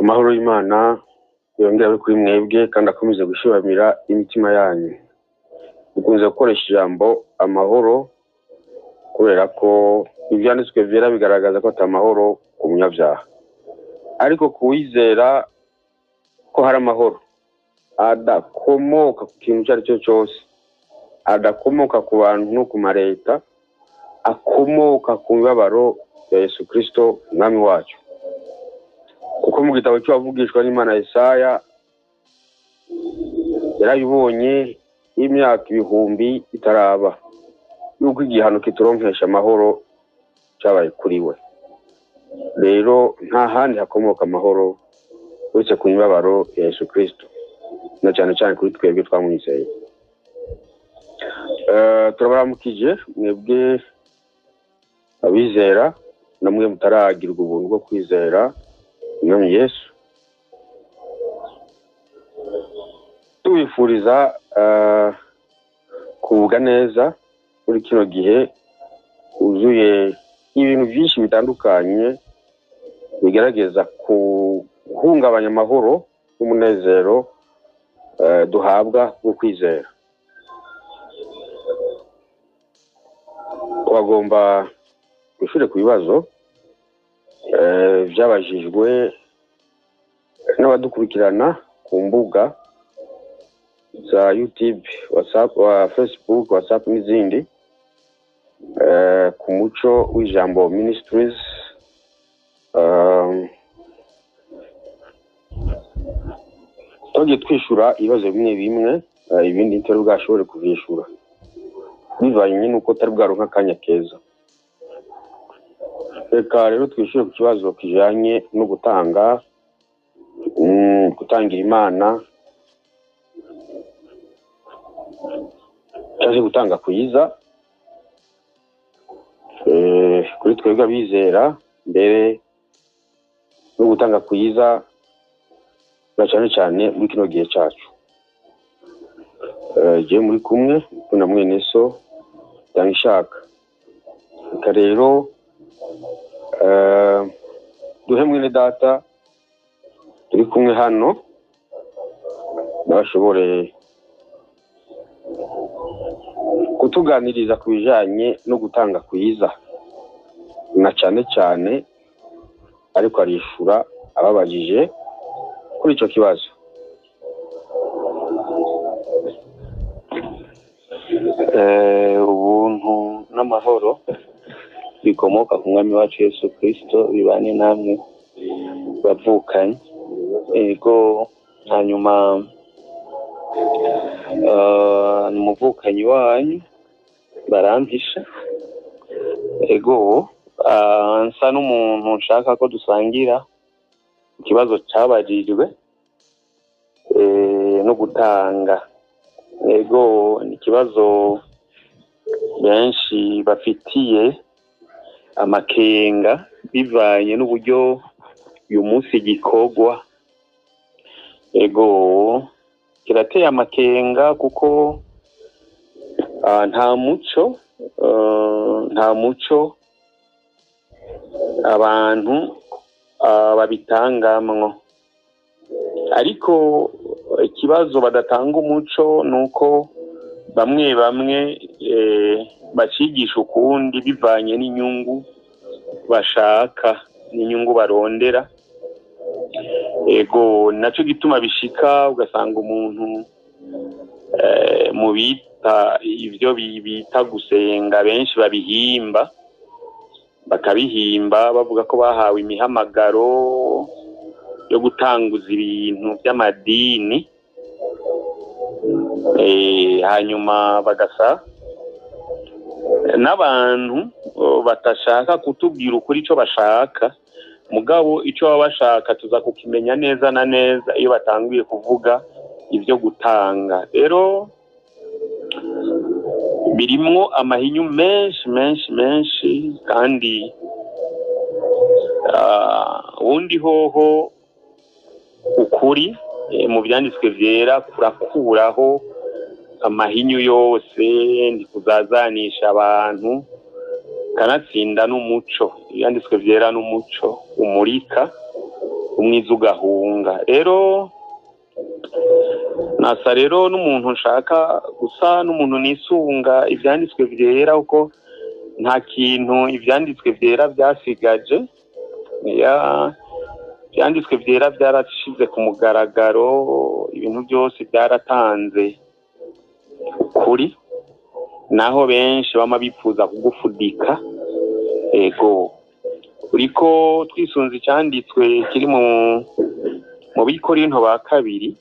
Amahoro y'Imana yongere abe kuri mwebwe kandi akomeze gushiramira imitima yanyu. Dukunze gukoresha ijambo amahoro kubera ko ivyanditswe vyera bigaragaza ko ata mahoro ku munyabyaha, ariko kuwizera ko hari amahoro adakomoka ku kintu icyo ari cyo cyose, adakomoka ku bantu no ku mareta, akomoka ku mibabaro ya Yesu Kristo umwami wacu. Kuko mu gitabo cy'uwavugishwa n'Imana Yesaya yarabibonye imyaka ibihumbi itaraba, yuko igihano kituronkesha amahoro cyabaye kuri we. Rero nta handi hakomoka amahoro uretse ku mibabaro ya Yesu Kristo, na cyane cyane kuri twebwe twamwizeye. Turabaramukije mwebwe abizera namwe mutaragirwa ubuntu bwo kwizera umwami Yesu, tubifuriza kuvuga neza muri kino gihe wuzuye ibintu byinshi bitandukanye bigerageza guhungabanya amahoro n'umunezero duhabwa wo kwizera. Bagomba gushyira ku bibazo byabajijwe n'abadukurikirana ku mbuga za YouTube, WhatsApp, Facebook, WhatsApp n'izindi, ku Muco w'Ijambo Ministries. Twagiye twishura ibibazo bimwe bimwe, ibindi ntitwari bwashobore kuvyishura bivanye n'uko tutari bwaronka akanya keza. Reka rero twishure ku kibazo kijanye no gutanga, gutangira Imana cyangwa gutanga kuyiza, kuri twebwe abizera, mbere no gutanga kuyiza na cyane cyane muri kino gihe cyacu. Jewe muri kumwe na mwene so Itangishaka. Reka rero duhe mwene data turi kumwe hano nabashobore kutuganiriza ku bijanye no gutanga kwiza, na cyane cyane ariko arishura ababajije kuri ico kibazo. Ubuntu n'amahoro bikomoka ku mwami wacu Yesu Kristo bibane namwe bavukanye. Ego, hanyuma ni umuvukanyi wanyu barampisha. Ego, nsa n'umuntu nshaka ko dusangira ikibazo cabajijwe no gutanga. Ego, ni ikibazo benshi bafitiye amakenga bivanye n'uburyo uyu munsi gikorwa. Ego, kirateye amakenga kuko nta muco, nta muco abantu babitangamwo. Ariko ikibazo badatanga umuco nuko bamwe bamwe bacigisha ukundi bivanye n'inyungu bashaka, n'inyungu barondera. Ego, naco gituma bishika ugasanga umuntu mu bita ivyo bita gusenga, benshi babihimba, bakabihimba bavuga ko bahawe imihamagaro yo gutanguza ibintu by'amadini, hanyuma bagasa n'abantu batashaka kutubwira ukuri ico bashaka. Mugabo ico baba bashaka tuza kukimenya neza na neza iyo batanguye kuvuga ivyo gutanga. Rero birimwo amahinyu menshi menshi menshi, kandi ubundi hoho ukuri mu vyanditswe vyera kurakuraho amahinyu yose, ndikuzazanisha abantu, kanatsinda n'umuco. Ibyanditswe byera n'umuco umurika. Umwiza ugahunga. Rero nasa rero n'umuntu nshaka gusa n'umuntu nisunga ivyanditswe vyera, kuko nta kintu ivyanditswe vyera vyasigaje. Ya ivyanditswe vyera vyarashize ku mugaragaro ibintu byose, byaratanze ukuri, naho benshi bama bifuza kugufudika. Ego, uriko twisunze icyanditswe kiri mu Bikorinto ba kabiri,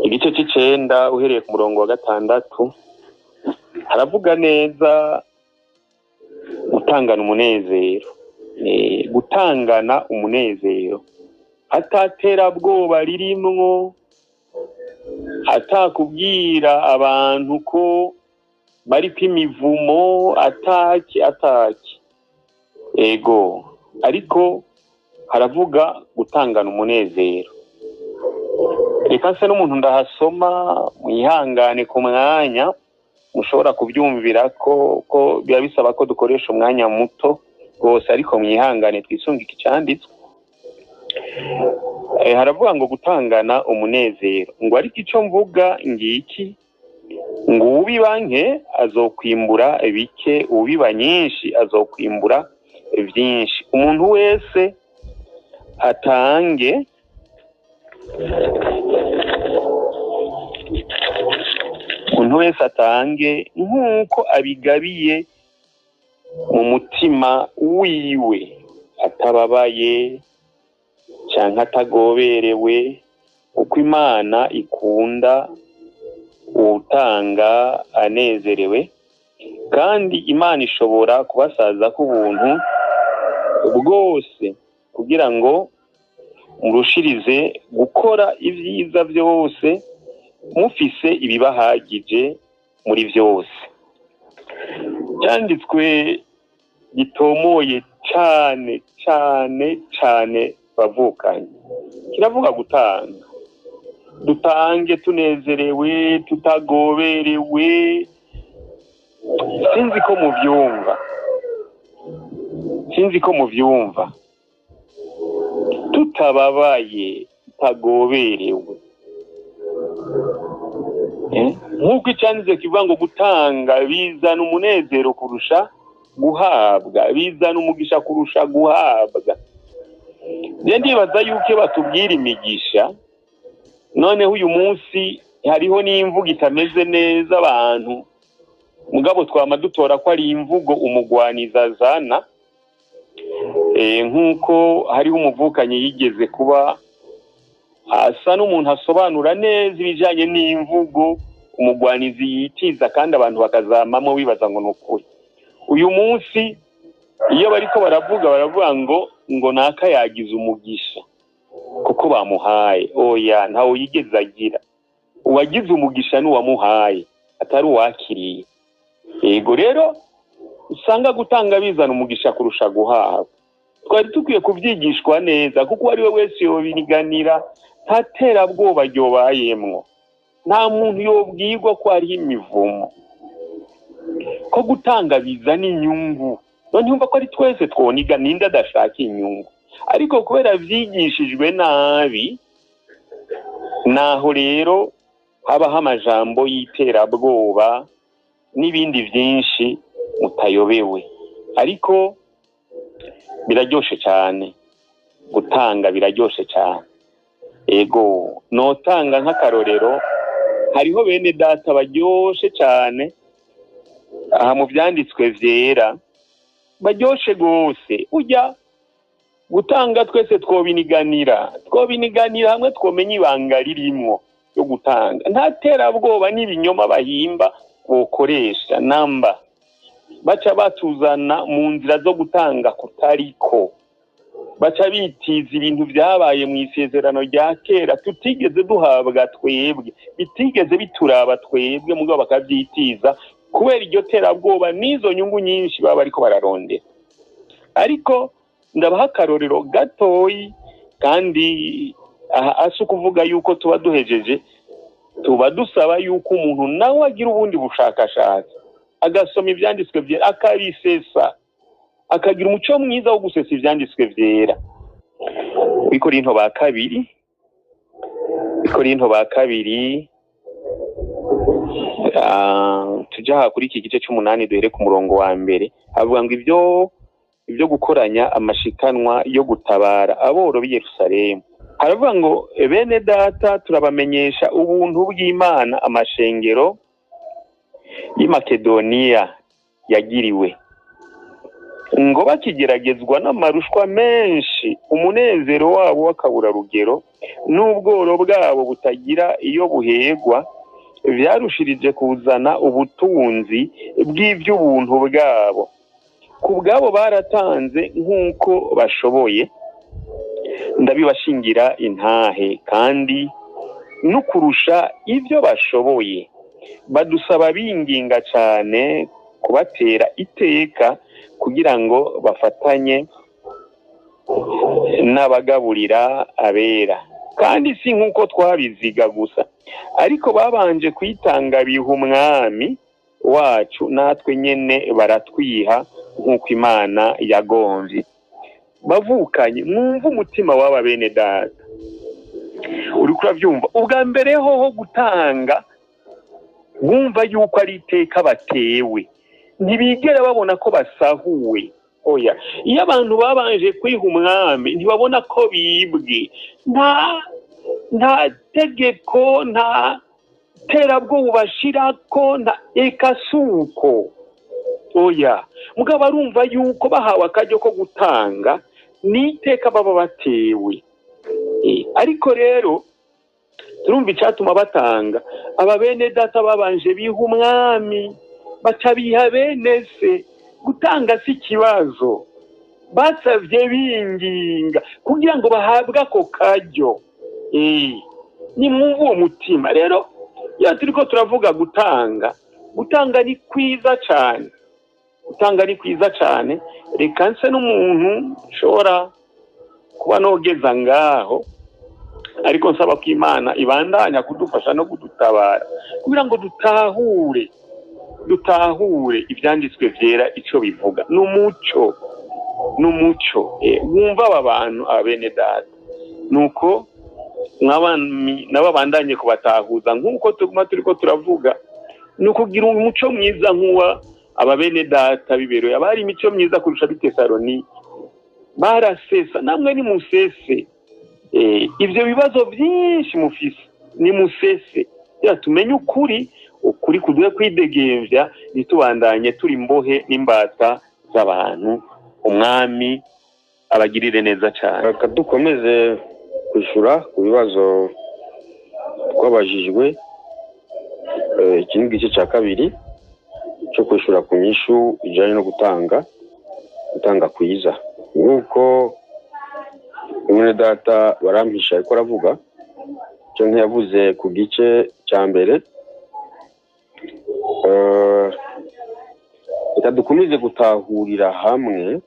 igice c'icenda, uhereye ku murongo wa 6, haravuga neza gutangana umunezero. Gutangana umunezero ataterabwoba ririmwo, atakubwira abantu ko bariko imivumo, ataki ataki. Ego, ariko haravuga gutangana umunezero. Reka se n'umuntu ndahasoma, mwihangane ku mwanya mushobora kubyumvira ko biba bisaba ko dukoresha umwanya muto rwose, ariko mwihangane twisunge iki cyanditswe. Haravuga ngo gutangana umunezero, ngo ariko icyo mvuga ngiki, ngo ubiba nke azokwimbura bike, ubiba nyinshi azokwimbura byinshi. Umuntu wese atange umuntu wese atange nk'uko abigabiye mu mutima wiwe, atababaye canke atagoberewe, kuko Imana ikunda uwutanga anezerewe, kandi Imana ishobora kubasaza k'ubuntu bwose kugira ngo murushirize gukora ibyiza byose, mufise ibibahagije muri byose. Cyanditswe gitomoye cane cane cane, bavukanye, kiravuga gutanga. Dutange tunezerewe, tutagoberewe. Sinzi ko muvyumva, sinzi ko muvyumva. Tutababaye, tutagoberewe. Nk'uko icyanditse kivuga ngo gutanga bizana umunezero kurusha guhabwa, bizana umugisha kurusha guhabwa. Nje ndibaza yuko iyo batubwira imigisha, noneho uyu munsi hariho n'imvugo itameze neza abantu, mugabo twama dutora ko ari imvugo umugwaniza azana. Nk'uko hariho umuvukanyi yigeze kuba asa n'umuntu asobanura neza ibijanye n'imvugo umugwanizi yitiza, kandi abantu bakazamamo bibaza ngo ni ukuri. Uyu munsi iyo bariko baravuga, baravuga ngo naka yagize umugisha kuko bamuhaye. Oya, ntawe yigeze agira. Uwagize umugisha n'uwamuhaye, atari uwakiriye. Yego, rero usanga gutanga bizana umugisha kurusha guhabwa. Twari dukwiye kubyigishwa neza, kuko uwo ari we wese yobiniganira, nta terabwoba ryobayemwo, nta muntu yobwirwa ko hariho imivumo, ko gutanga bizana inyungu. None yumva ko ari twese twoniga, ninde adashaka inyungu? Ariko kubera vyigishijwe nabi, naho rero habaho amajambo y'iterabwoba n'ibindi vyinshi mutayobewe. Ariko biraryoshe cyane gutanga, biraryoshe cyane. Ego, notanga nk'akarorero, hariho bene data baryoshe cyane aha mu vyanditswe vyera, baryoshe gose. Ujya gutanga twese twobiniganira, twobiniganira hamwe twomenya ibanga ririmwo yo gutanga. Nta terabwoba n'ibinyoma bahimba bokoresha namba, baca batuzana mu nzira zo gutanga kutariko, baca bitiza ibintu vyabaye mu isezerano rya kera tutigeze duhabwa twebwe, bitigeze bituraba twebwe, mugabo bakavyitiza kubera iryo terabwoba n'izo nyungu nyinshi baba bariko bararondera. Ariko ndabaha akarorero gatoyi, kandi aha asi ukuvuga yuko tuba duhejeje, tuba dusaba yuko umuntu nawe agira ubundi bushakashatsi, agasoma ivyanditswe vyera, akabisesa, akagira umuco mwiza wo gusesa ivyanditswe vyera. Bikorinto ba kabiri, Bikorinto ba kabiri, tuja aha kuri iki gice c'umunani, duhere ku murongo wa mbere. Havuga ngo ibyo gukoranya amashikanwa yo gutabara aboro b'i Yerusalemu. Haravuga ngo: "Bene data, turabamenyesha ubuntu bw'Imana amashengero y'i Makedoniya yagiriwe, ngo bakigeragezwa n'amarushwa menshi, umunezero wabo w'akaburarugero n'ubworo bwabo butagira iyo buhegwa byarushirije kuzana ubutunzi bw'iby'ubuntu bwabo. Ku bwabo baratanze nk'uko bashoboye, ndabibashingira intahe, kandi no kurusha ibyo bashoboye. Badusaba binginga cyane kubatera iteka kugira ngo bafatanye n'abagaburira abera. Kandi si nk'uko twabiziga gusa, ariko babanje kwitanga biha Umwami wacu, natwe nyene baratwiha nk'uko Imana yagomvye." Bavukanye, mwumve umutima w'aba bene data. Uriko uravyumva? Ubwa mbere hoho gutanga, bumva yuko ari iteka batewe, ntibigera babona ko basahuwe. Oya, iyo abantu babanje kwiha Umwami, ntibabona ko bibwe. Nta tegeko, nta terabwoba bashirako, nta eka suko. Oya, mugabo arumva yuko bahawe akaryo ko gutanga, ni iteka baba batewe. Ariko rero turumva icyatuma batanga. Aba bene data babanje biha Umwami, baca biha bene se. Gutanga si ikibazo. Basabye binginga kugira ngo bahabwe ako karyo. Nimwumve uwo mutima. Rero iyo turiko turavuga gutanga, gutanga ni kwiza cyane, gutanga ni kwiza cyane. Reka nse n'umuntu nshobora kuba nogeza ngaho, ariko nsaba ko Imana ibandanya kudufasha no kudutabara kugira ngo dutahure ibyanditswe byera icyo bivuga. Ni umuco, ni umuco. Wumva aba bantu, aba bene data, nuko nabo bandanye kubatahuza nk'uko tuguma turiko turavuga, ni ukugira umuco mwiza nk'uwa aba bene data biberoye. Abari imico myiza kurusha b'Itesaloni, barasesa. Namwe nimusese. Ibyo bibazo byinshi mufise, nimusese ya tumenye ukuri, ukuri kuduhe kwidegemvya, ntitubandanye turi imbohe n'imbata z'abantu. Umwami abagirire neza cyane. Reka dukomeze kwishyura ku bibazo twabajijwe. Iki ni igice cya kabiri cyo kwishyura ku nyishu ijyanye no gutanga, gutanga kwiza. Nk'uko mwene data Barampisha ariko aravuga cyangwa yavuze ku gice cya mbere, reka dukomeze gutahurira hamwe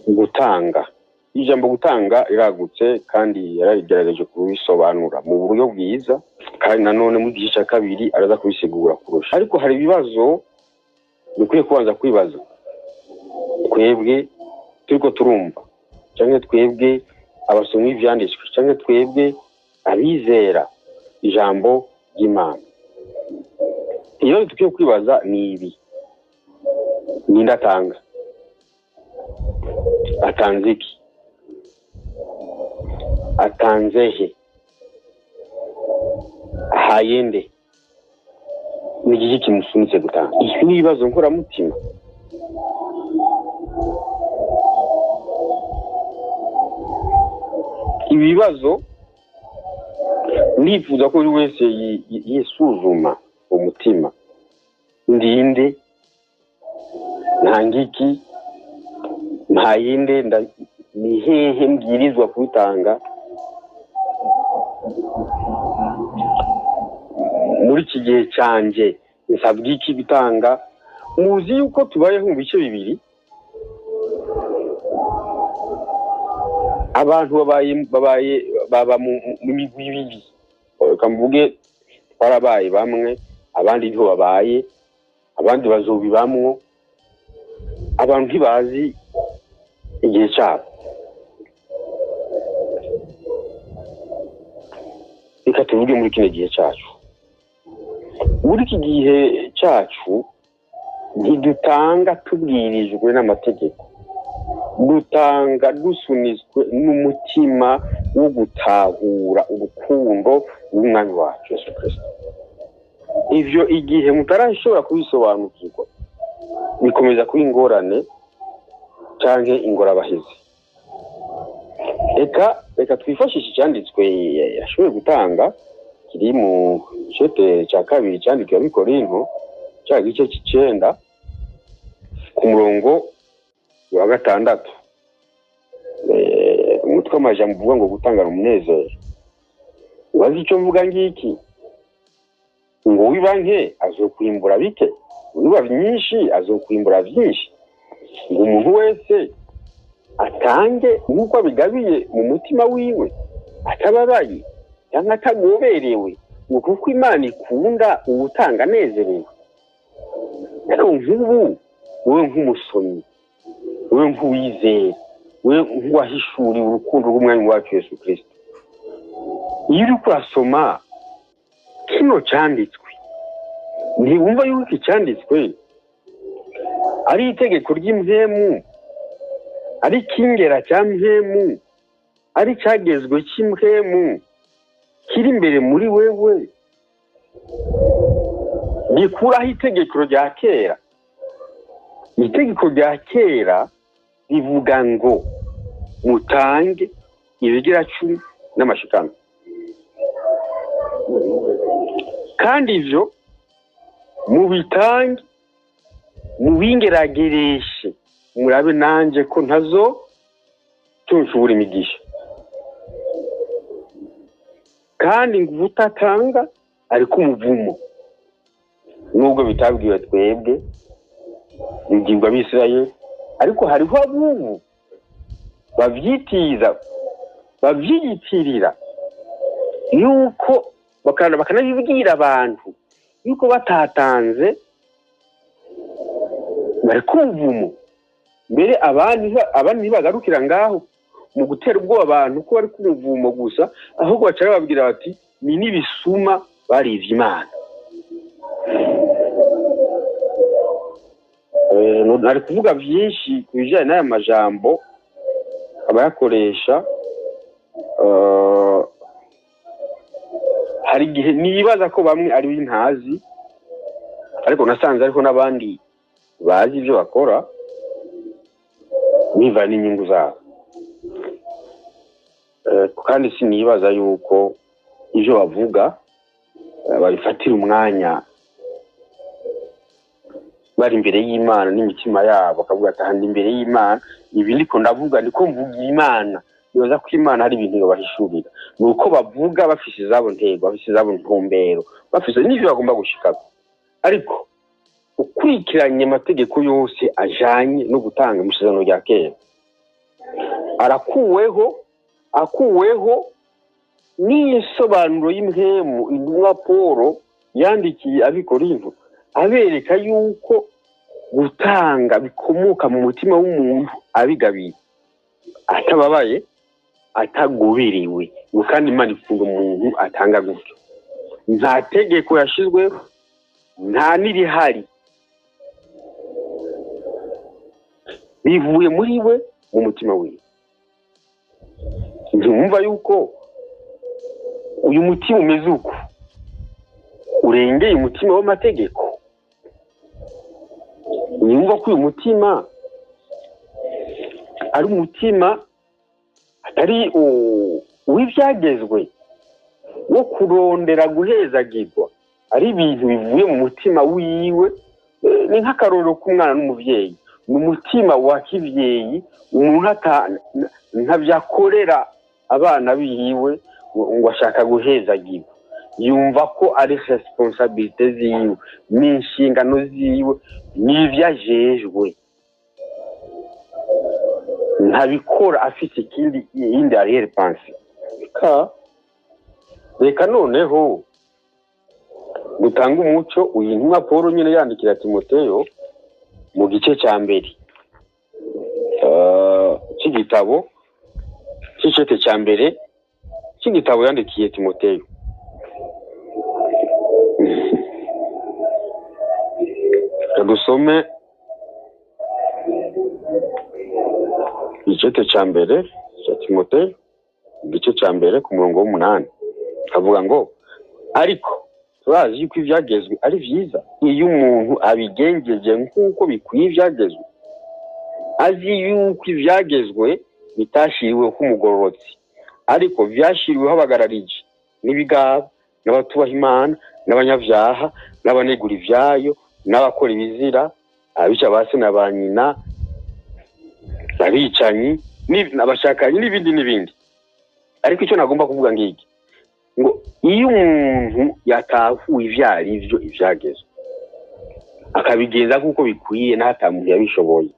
gutanga. Ijambo gutanga riragutse, kandi yarabigerageje kubisobanura mu buryo bwiza, kandi nanone mu gice cya kabiri araza kubisigura kurusha. Ariko hari ibibazo dukwiye kubanza kwibaza twebwe turiko turumva, cyangwa twebwe abasomyi b'ivyanditswe, cyangwa twebwe abizera ijambo ry'Imana. Ibibazo dukwiye kwibaza ni ibi: ninde atanga? Atanze iki? Atanze he? Ahaye nde? Ni igiki kimusunitse gutanga? Ibi ni ibibazo nkoramutima. Ibi bibazo nifuza ko buri wese yisuzuma umutima: ndinde? Ntanga iki? Ntayinde? Ni hehe mbwirizwa kubitanga muri iki gihe cyanjye? Nsabwa iki gutanga? Muzi yuko tubayeho mu bice bibiri. Abantu babaye baba mu migwi ibiri. Reka mvuge twarabaye bamwe, abandi ntiho babaye, abandi bazobibamwo. Abantu ntibazi igihe cyabo. Reka tuvuge muri kino gihe cyacu. Muri iki gihe cyacu ntidutanga tubwirijwe n'amategeko, dutanga dusunitswe n'umutima wo gutahura urukundo rw'Umwami wacu Yesu Kirisito. Ivyo igihe mutarashobora kubisobanukirwa, bikomeza kuba ingorane canke ingorabahizi. Reka twifashishe icyanditswe yashoboye gutanga kiri mu cete cya kabiri cyandikiwe Abikorinto, cya gice c'icenda, ku murongo wa 6. Umutwe w'amajambo uvuga ngo gutangana umunezero. Ubaze icyo mvuga ngiki: ngo wiba nke azokwimbura bike, wiba myinshi azokwimbura byinshi. Ngo umuntu wese atange nk'uko abigabiye mu mutima wiwe, atababaye cyangwa atagoberewe, ngo kuko Imana ikunda uwutanga anezerewe. Ariko nk'ubu wowe nk'umusomyi, wowe nk'uwizera, wowe nk'uwahishuriwe urukundo rw'Umwami wacu Yesu Kirisito, iyo uri kurasoma kino cyanditswe, ntiwumva yuko iki cyanditswe ari itegeko ry'impwemu, ari ikingera cya mpwemu, ari icyagezwe cy'impwemu kiri imbere muri wewe, gikuraho itegeko rya kera? Itegeko rya kera rivuga ngo mutange ibigira cumi n'amashikano, kandi ivyo mubitange mubingeragereshe, murabe nanje ko ntazo tunshubura imigisha. Kandi ngo utatanga ariko umuvumo, nubwo bitabwiwe twebwe, bibwirwa Abisirayeli, ariko hariho abubu bavyitiza, bavyiyitirira yuko bakanabibwira abantu yuko batatanze bari umuvumo. Mbere abandi ntibagarukira ngaho mu gutera ubwoba abantu ko bari kumuvumo gusa, ahubwo baca bababwira bati ni n'ibisuma barivye Imana. Nari kuvuga byinshi ku bijyanye n'aya majambo abayakoresha. Hari igihe nibaza ko bamwe ari ntazi, ariko nasanze ariko n'abandi bazi ibyo bakora biva n'inyungu zabo. Kandi sinibaza yuko ibyo bavuga babifatira umwanya bari imbere y'Imana n'imitima yabo, bakavuga ati ahandi imbere y'Imana ibi ndiko ndavuga niko mvuga Imana. Nibaza ko Imana hari ibintu yobahishurira, ni uko bavuga bafise izabo ntego, bafise izabo ntumbero, bafise n'ivyo bagomba gushikako. Ariko ukurikiranye amategeko yose ajanye no gutanga mu isezerano rya kera, arakuweho, akuweho n'isobanuro y'impwemu intumwa Paul yandikiye Abikorinto, abereka yuko gutanga bikomoka mu mutima w'umuntu abigabiye, atababaye, atagubiriwe, ngo kandi Imana ikunda umuntu atanga gutyo. Nta tegeko yashizweho, nta n'irihari, bivuye muri we, mu mutima wiwe. Ntiwumva yuko uyu mutima umeze uko urengeye umutima w'amategeko? Ntiwumva ko uyu mutima ari umutima atari uw'ibyagezwe, wo kurondera guhezagirwa, ari ibintu bivuye mu mutima wiwe? Ni nk'akarorero k'umwana n'umuvyeyi, ni umutima wa kivyeyi. Umuntu ntabyakorera abana biwe ngo ashaka guhezagirwa, yumva ko ari responsabilité ziwe, ni inshingano ziwe, n'ivyo ajejwe. Ntabikora afise ikindi yindi arrière-pensée. Reka noneho dutanga umuco. Uyu ntumwa Paul nyine yandikira Timoteyo mu gice cya mbere cy'igitabo cy'icete cya mbere cy'igitabo yandikiye Timoteyo. Dusome igice cya mbere cya Timoteyo, igice cya mbere ku murongo w'umunani, avuga ngo ariko turazi yuko ibyagezwe ari byiza iyo umuntu abigengeje nk'uko bikwiye ibyagezwe, azi yuko ibyagezwe bitashyiriweho umugororotsi, ariko byashyiriweho abagarariji n'ibigaba n'abatubaha Imana n'abanyabyaha n'abanegura ibyayo n'abakora ibizira, abica ba se na ba nyina, abicanyi, abashakanyi n'ibindi n'ibindi. Ariko icyo nagomba kuvuga ngiki, ngo iyo umuntu yatahuye ibyo ari byo ibyagezwe akabigenza nk'uko bikwiye nta muntu yabishoboye,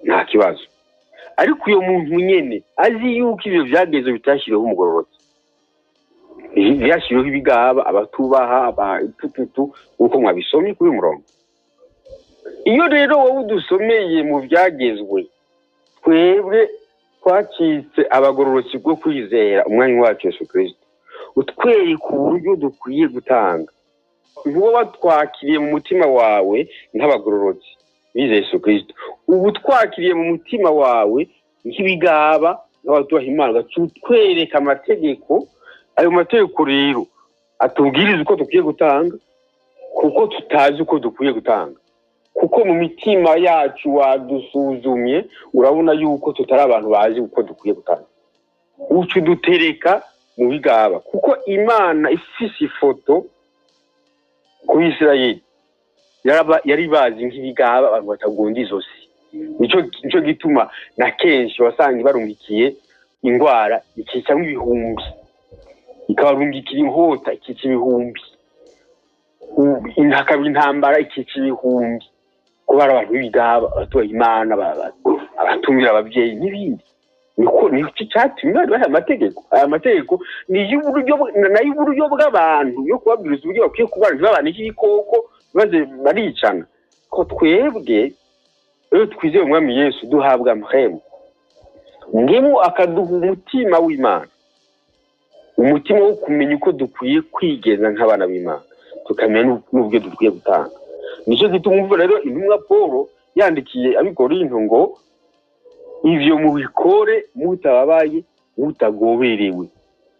nta kibazo. Ariko uyo muntu nyene azi yuko ibyo byagezwe bitashyiriweho umugororotsi, byashyiriweho ibigaba, abatubaha, abatututu, nk'uko mwabisomye kuri uyu murongo. Iyo rero wowe udusomeye mu byagezwe, twebwe twacitse abagororotsi bwo kwizera umwanya wacu Yesu Kristo, utwereka uburyo dukwiye gutanga. Ntuba watwakiriye mu mutima wawe nk'abagororotsi bizeye Yesu Kristo, ubu twakiriye mu mutima wawe nk'ibigaba n'abatubaha Imana, utwereka amategeko. Ayo mategeko rero atubwiriza uko dukwiye gutanga, kuko tutazi uko dukwiye gutanga, kuko mu mitima yacu wadusuzumye urabona yuko tutari abantu bazi uko dukwiye gutanga. Uca udutereka mu bigaba, kuko Imana ifise ifoto ku Isirayeli yari bazi nk'ibigaba, abantu batagunda izosi. Nico gituma na kenshi wasanga barungikiye ingwara ikicamwo ibihumbi, ikabarungikira inkota ikica ibihumbi, hakaba intambara ikica ibihumbi, kubara abantu b'ibigaba, abatubaha Imana, abatumvira ababyeyi n'ibindi. Niko nicyo cyatumye Imana ibaha amategeko. Aya mategeko ni y'uburyo bw'abantu yo kubabwiriza uburyo bakwiye kubana, ntibabane nk'ibikoko maze baricana. Ko twebwe iyo twizeye umwami Yesu duhabwa mpemu, ngemu akaduha umutima w'Imana, umutima wo kumenya uko dukwiye kwigenza nk'abana b'Imana, tukamenya n'ubwo dukwiye gutanga. Nicyo gituma umva rero intumwa Paul yandikiye ab'Ikorinto ngo ivyo mubikore mutababaye mutagoberewe,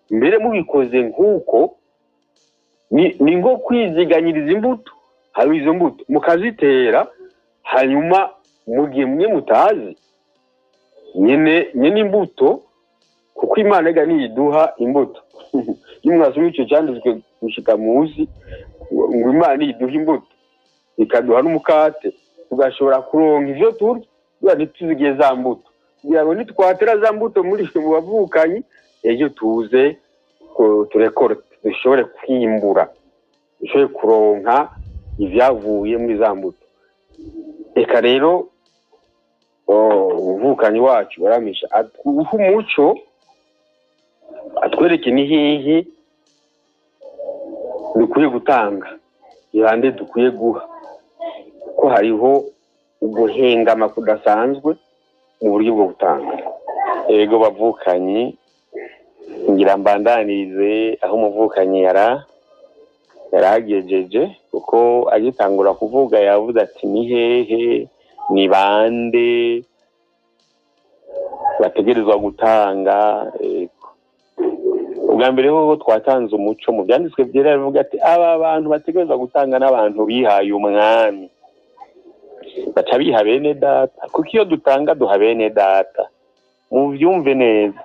mbere mubikoze nk'uko ni nko kwiziganyiriza imbuto. Hari izo mbuto mukazitera, hanyuma mu gihe mwe mutazi nyene imbuto, kuko Imana ega niyiduha imbuto. Iyo mwasoma ico canditswe gushika munsi, ngo Imana niyiduha imbuto ikaduha n'umukate, tugashobora kuronka ivyo turya, kugira ntituzigiye za mbuto, kugira ngo nitwatera za mbuto muri mu bavukanyi, ejo tuze turekore, dushobore kwimbura, dushobore kuronka ivyavuye muri za mbuto. Eka rero umuvukanyi wacu baramisha aduhe umuco, atwereke ni hehe dukwiye gutanga, ibande dukwiye guha, ko hariho uguhengama kudasanzwe mu buryo bwo gutanga. Ego bavukanyi, ngira mbandanirize aho umuvukanyi yaragejeje, kuko agitangura kuvuga yavuze ati ni hehe, ni bande bategerezwa gutanga. Ubwa mbere hoho twatanze umuco mu byanditswe byera, bivuga ati aba bantu bategerezwa gutanga n'abantu bihaye umwami, baca biha bene data, kuko iyo dutanga duha bene data. Muvyumve neza,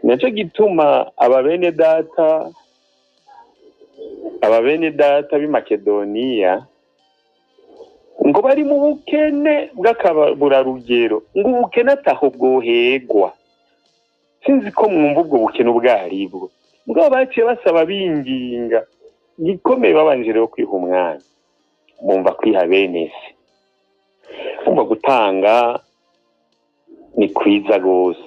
naco gituma aba bene data b'i Makedoniya ngo bari mu bukene bw'akaburarugero, ngo ubukene ataho bwohegwa. Sinzi ko mwumva ubwo bukene ubwaribwo, mugabo baciye basaba binginga gikomeye, babanje rero kwiha umwanya, bumva kwiha bene se, bumva gutanga ni kwiza gose.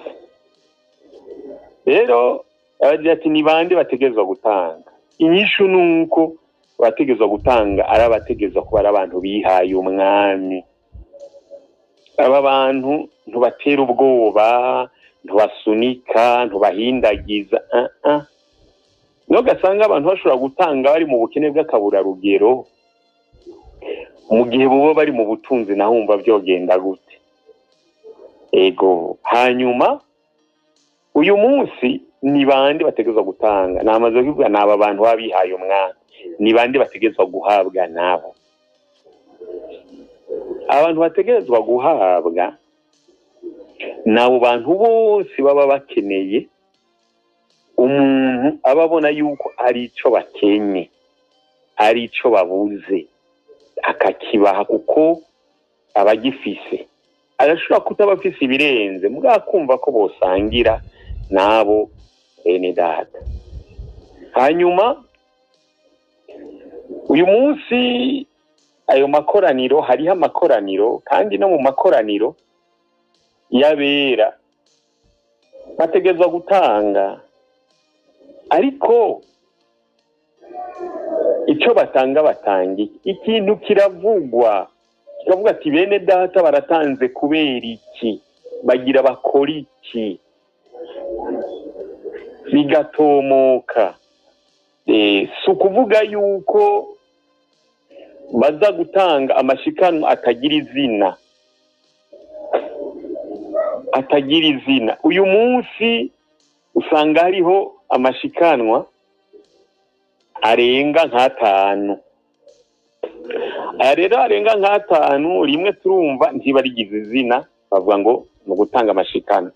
Rero abagira ati ni bande bategerezwa gutanga? Inyishu nuko bategerezwa gutanga ari abategerezwa kuba ari abantu bihaye umwami. Aba bantu ntubatera ubwoba, ntubasunika, ntubahindagiza. No gasanga abantu bashobora gutanga bari mu bukene bw'akaburarugero, Mu gihe boba bari mu butunzi naho wumva byogenda gute? Ego. Hanyuma uyu munsi ni bande bategerezwa gutanga? Namaze kuvuga, ni aba bantu baba bihaye umwami. Ni bande bategerezwa guhabwa? Nabo abantu bategerezwa guhabwa ni abo bantu bose baba bakeneye umuntu aba abona yuko ari ico bakenye, ari ico babuze, akakibaha, kuko abagifise arashobora kutaba afise ibirenze, mugabo kumva ko bosangira n'abo bene data. Hanyuma uyu munsi ayo makoraniro, hariho amakoraniro, kandi no mu makoraniro y'abera bategerezwa gutanga, ariko icyo batanga, batanga iki? Ikintu kiravugwa, kikavuga ati: "Bene data baratanze kubera iki? Bagira bakora iki?" Bigatomoka. Si ukuvuga yuko baza gutanga amashikanwa atagira izina, atagira izina. Uyu munsi usanga hariho amashikanwa arenga nk'atanu. Aya rero arenga nk'atanu, rimwe turumva ntibarigize izina, bavuga ngo ni ugutanga amashikanwa,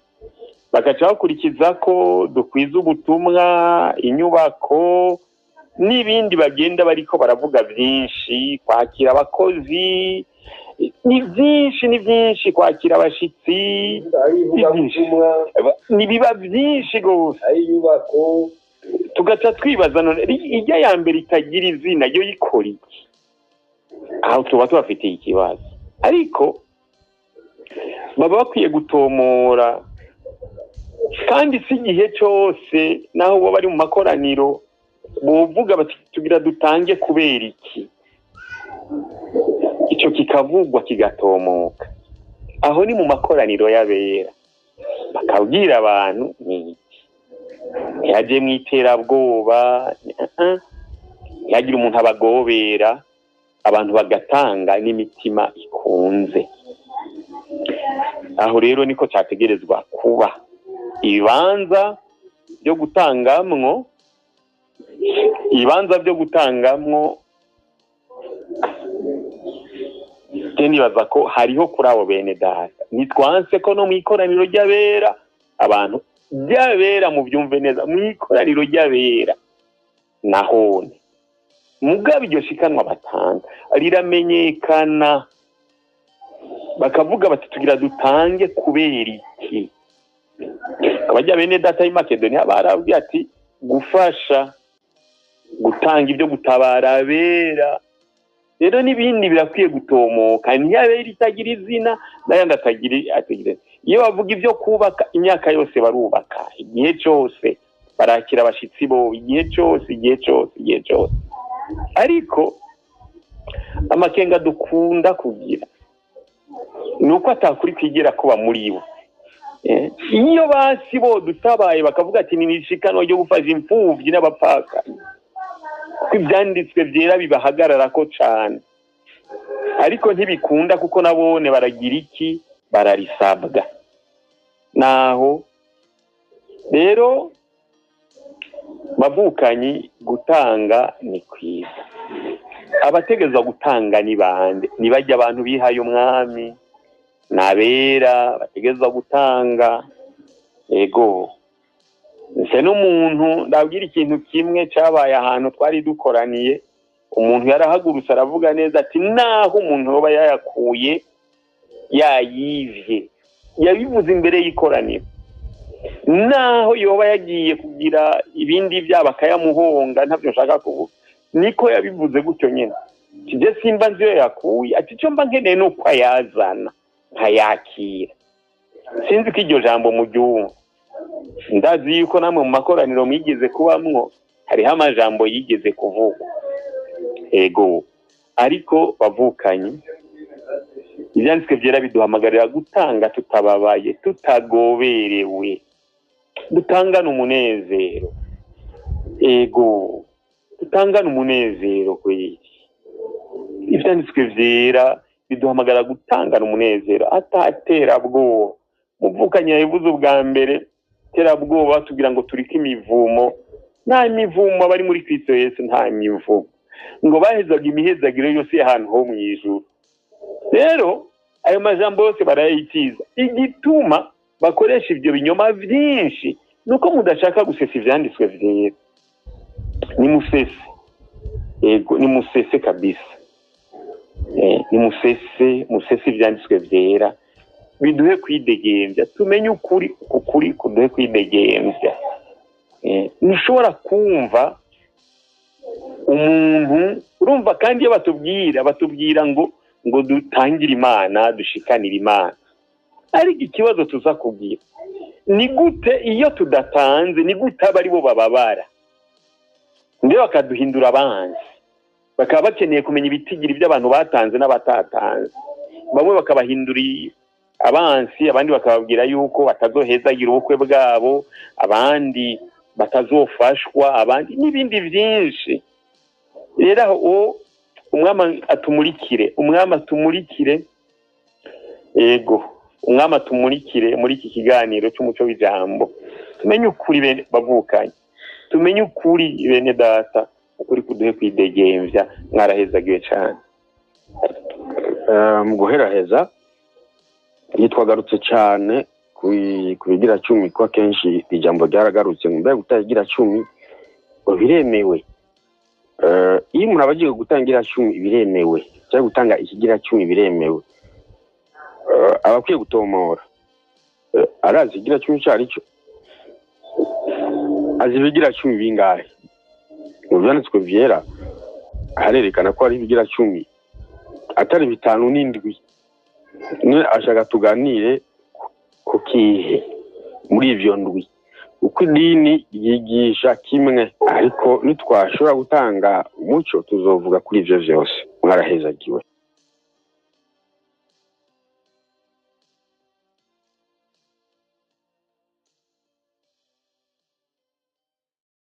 bagaca bakurikiza ko dukwiza ubutumwa, inyubako n'ibindi. Bagenda bariko baravuga byinshi, kwakira abakozi, ni byinshi, ni byinshi, kwakira abashitsi. Ari ivugabutumwa. Ni biba byinshi rwose. Ari inyubako. Tugaca twibaza: none ijya ya mbere itagira izina yo ikora iki? Aho tuba tubafitiye ikibazo, ariko baba bakwiye gutomora. Kandi si igihe cyose, naho bo bari mu makoraniro bovuga bati: "Tugira dutange kubera iki?" Icyo kikavugwa, kigatomoka. Aho ni mu makoraniro y'abera, bakabwira abantu ni iki, ntihajye mu iterabwoba, ntihagire umuntu abagobera, abantu bagatanga n'imitima ikunze. Aho rero niko cyategerezwa kuba. Ibibanza byo gutangamwo, ibibanza byo gutangamwo, je nibaza ko hariho kuri abo bene data. Ntitwanse ko no mu ikoraniro ry'abera, abantu ry'abera, mubyumve neza, mu ikoraniro ry'abera nahone, mugabo iryo shikanwa batanga riramenyekana, bakavuga bati: "Tugira dutange kubera iki?" Abajya bene data y'i Makedoniya barabwiye ati: "Gufasha gutanga ibyo gutabara abera." Rero n'ibindi birakwiye gutomoka, ntiyabera itagira izina n'ayandi atagira. Iyo bavuga ibyo kubaka, imyaka yose barubaka, igihe cyose barakira abashitsi bo, igihe cyose, igihe cyose, igihe cyose. Ariko amakenga dukunda kugira ni uko atakuri kwigira kuba muri bo. Iyo basi bo dutabaye bakavuga ati: "Ni ishikanwa ryo gufasha imfuvyi n'abapfakazi," kuko ivyanditswe vyera bibahagararako cane. Ariko ntibikunda, kuko nabone baragira iki? Bararisabwa. Naho rero bavukanyi, gutanga ni kwiza. Abategerezwa gutanga ni bande? Ni bajya abantu bihaye umwami, nabera bategerezwa gutanga. Ego, nse n'umuntu ndabwira ikintu kimwe cyabaye ahantu twari dukoraniye. Umuntu yarahagurutse aravuga neza ati: "Naho umuntu yoba yayakuye yayivye," yabivuze imbere y'ikoraniro, "naho yoba yagiye kugira ibindi byaba akayamuhonga," ntabyo nshaka kuvuga, niko yabivuze gutyo nyine. Kijye simba nzi iyo yakuye, ati: "Icyo mba nkeneye ni uko ayazana nkayakira." Sinzi ko iryo jambo muryumva. Ndazi yuko namwe mu makoraniro mwigeze kubamwo hariho amajambo yigeze kuvugwa. Ego, ariko bavukanye, ibyanditswe byera biduhamagarira gutanga tutababaye, tutagoberewe, dutangane umunezero. Ego, dutangane umunezero kweri. Ivyanditswe vyera biduhamagara gutangana umunezero ataterabwoba. Muvukanye yabivuze ubwa mbere, terabwoba batubwira ngo turike imivumo. Nta mivumo, abari muri Kristo Yesu nta mivumo, ngo bahezaga imihezagiro yose y'ahantu ho mu ijuru. Rero ayo majambo yose barayitiza. Igituma bakoresha ibyo binyoma vyinshi nuko mudashaka gusesa ivyanditswe vyera. Nimusese, yego, nimusese kabisa. Nimusese, musese ivyanditswe vyera, biduhe kwidegemvya, tumenye ukuri, ukuri kuduhe kwidegemvya. Ntushobora kumva umuntu urumva. Kandi iyo batubwira ngo dutangire Imana, dushikanire Imana, ariko ikibazo tuza kubwira ni gute iyo tudatanze, ni gute aba aribo bababara, mbere bakaduhindura abanzi, bakaba bakeneye kumenya ibitigiri by'abantu batanze n'abatatanze. Bamwe bakabahindura abansi, abandi bakababwira yuko batazohezagira ubukwe bwabo, abandi batazofashwa, abandi n'ibindi byinshi. Rero aho umwami atumurikire, umwami atumurikire, yego, umwami atumurikire muri iki kiganiro cy'umuco w'ijambo, tumenye ukuri bene bavukanye, tumenye ukuri bene data, ukuri kuduhe kwidegemvya. Mwarahezagiwe cyane. Mu guheraheza, ntitwagarutse cyane ku bigira cumi, kuko akenshi ijambo ryaragarutse ngo mbega gutanga igira cumi ngo biremewe. Iyo umuntu aba agiye gutanga igira cumi biremewe, cyangwa gutanga ikigira cumi biremewe, aba akwiye gutomora. Arazi ikigira cumi icyo ari cyo, azi ibigira cumi bingahe. Mu byanditswe byera harerekana ko hari ibigira cumi atari bitanu n'indwi. None ashaka tuganire ku kihe muri ivyo ndwi? Uko idini ryigisha kimwe, ariko nitwashobora gutanga umuco tuzovuga kuri ivyo vyose. Mwarahezagiwe.